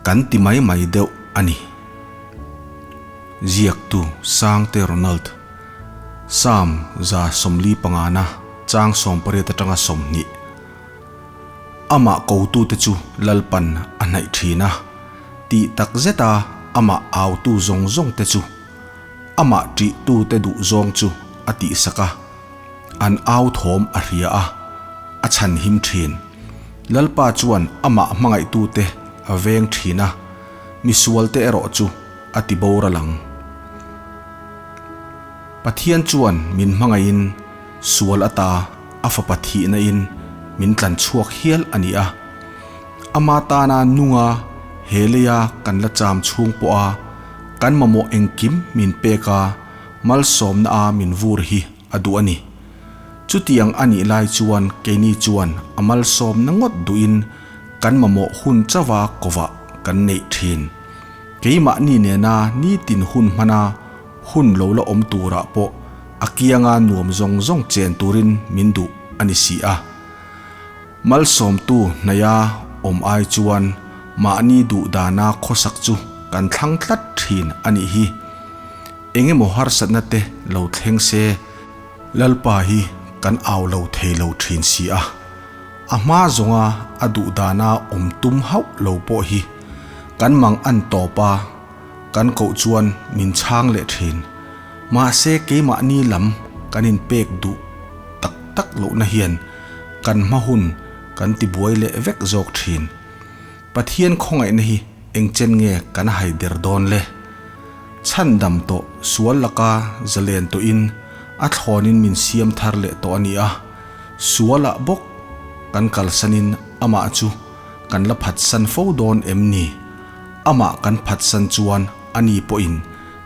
Kan ti mai mai deuh a ni. Ziaktu Sangte Ronald, Psalm 45 na chang 18 atanga 20. Amah kotute chu Lalpan a hnaih thin a, tih tak zeta amah autu zawng zawngte chu amah ṭihtute duh zawng chu a tihsak a, an au thawm a hria a, a chhanhim thin. Lalpa chuan amah hmangaihtute a veng thin a, misualte erawh chu a ti boral ang. Pathian chuan min hmangaihin sual ata a fapa thihna in min tlan chhuak hial a ni a. Ama tana nunga he leia kan la cham chhung pawha kan mamawh engkim min pek a, malsawmna a min vur hi a duh a ni. Chutiang a nih lai chuan keini chuan a malsawmna ngawt duhin kan mamawh hun chauha kovah kan neih thin. Keimahni nena nitin hun hmana hun lo la awm turah pawh a kianga nuam zawng zawng chen turin min duh a ni si a. Malsawmtu hnaia awm ai chuan mahni duh dana khawsak chu kan thlang tlat thin a nih hi. Eng emaw harsatna te lo thleng se Lalpa hi kan au lo thei lo thin si a, a hma zawnga a duh dana awm tum hauh lo pawh hi kan mang an tawp a, kan koh chuan min chhang leh thin. Mahse keimahni lam kan inpek duh tak tak lohna hian kan hma hun kan tibuai leh vek zawk thin. Pathian khawngaihna hi engchen nge kan haider dawn le? Chhandam tawh sual laka zalen tawhin a thlawnin min siam thar leh tawh a ni a, sualah bawk kan kalsanin amah chu kan la phatsan fo dawn em ni? Amah kan phatsan chuan ani pawhin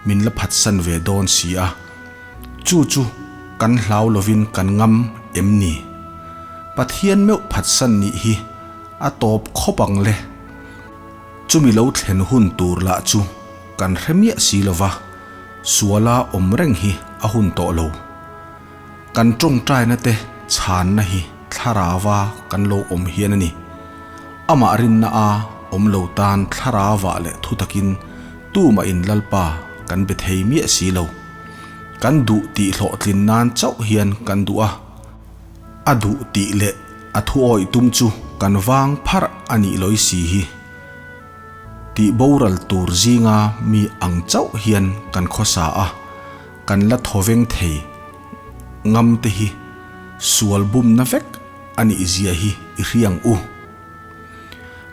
min la phatsan ve dawn si a, chu chu kan hlau lovin kan ngam em ni? Pathian meuh phatsan nih hi a tawp khawp ang le. Chumi lo thlen hun tur lah chu kan hre miah si lo va, suala awm reng hi a hun tawh lo. Kan tawngtaina te chhanna hi thlarava kan lo awm hian a ni. Amah rinna a awm lo tan thlarava leh thutakin tumahin Lalpa kan be thei miah si lo. Kan duh tih hlawhtlin nan chauh hian kan duh a. A duh tih leh a thu awih tum chu kan vang pharh a nih lawi si hi. Tih boral tur zinga mi ang chauh hian kan khawsa a, kan la thawveng thei ngam te hi sual bumna vek a nih zia hi i hriang u.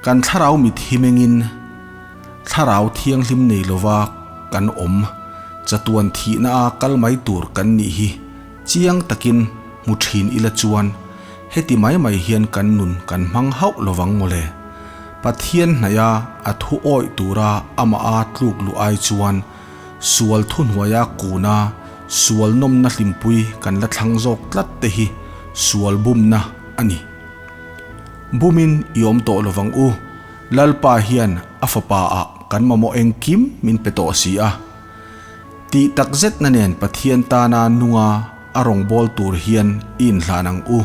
Kan thlarau mit hi mengin thlarau thianghlim nei lova kan awm chatuan thihna a kal mai tur kan nih hi chiang takin hmu thin ila chuan heti mai mai hian kan nun kan hmang hauh lovang mawle. Pathian hnaih a a thu awih tura amah a tluk luh ai chuan sual thuhnuaia kuna sual nawmna hlimpui kan la thlang zawk tlat te hi sual bumna a ni. Bumin i awm tawh lovang u, Lalpa hian a fapa ah kan mamawh engkim min pe tawh si a. Tih takzetna nen Pathian tana nunga a rawngbâwl tur hian i inhlan ang u.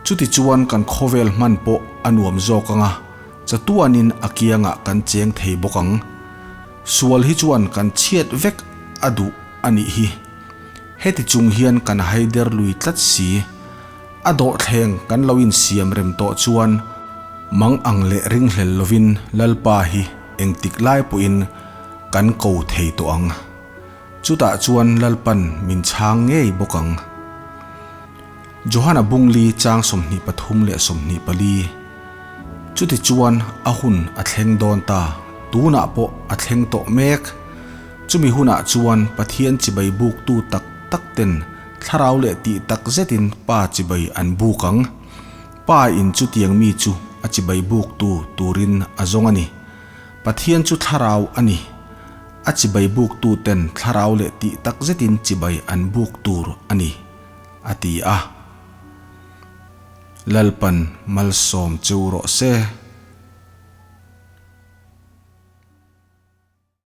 Chutichuan kan khawvel hman pawh a nuam zawk ang a, chatuanin a kiangah kan cheng thei bawk ang. Sual hi chuan kan chhiat vek a duh a nih hi. Heti chung hian kan haider lui tlat si. A dawhthleng kan lo insiam rem tawh chuan mang ang leh ringhlel lovin Lalpa hi engtik lai pawhin kan ko thei tawh ang. Chutah chuan Lalpan min chhang ngei bawk ang. Johana Bungli chang 23 leh 24. Chutichuan a hun a thleng dawn ta, tunah pawh a thleng tawh mek. Chumi hunah chuan Pathian chibai buktu tak tak ten Thlarau leh tih tak zetin Pa chibai an buk ang. Pa in chutiang mi chu a chibai buktu turin a zawng a ni. Pathian chu thlarau a ni. A chibai buktu ten thlarau leh tih tak zetin chibai an buk tur a ni, a ti a. Lalpan malsawm cheu rawh se.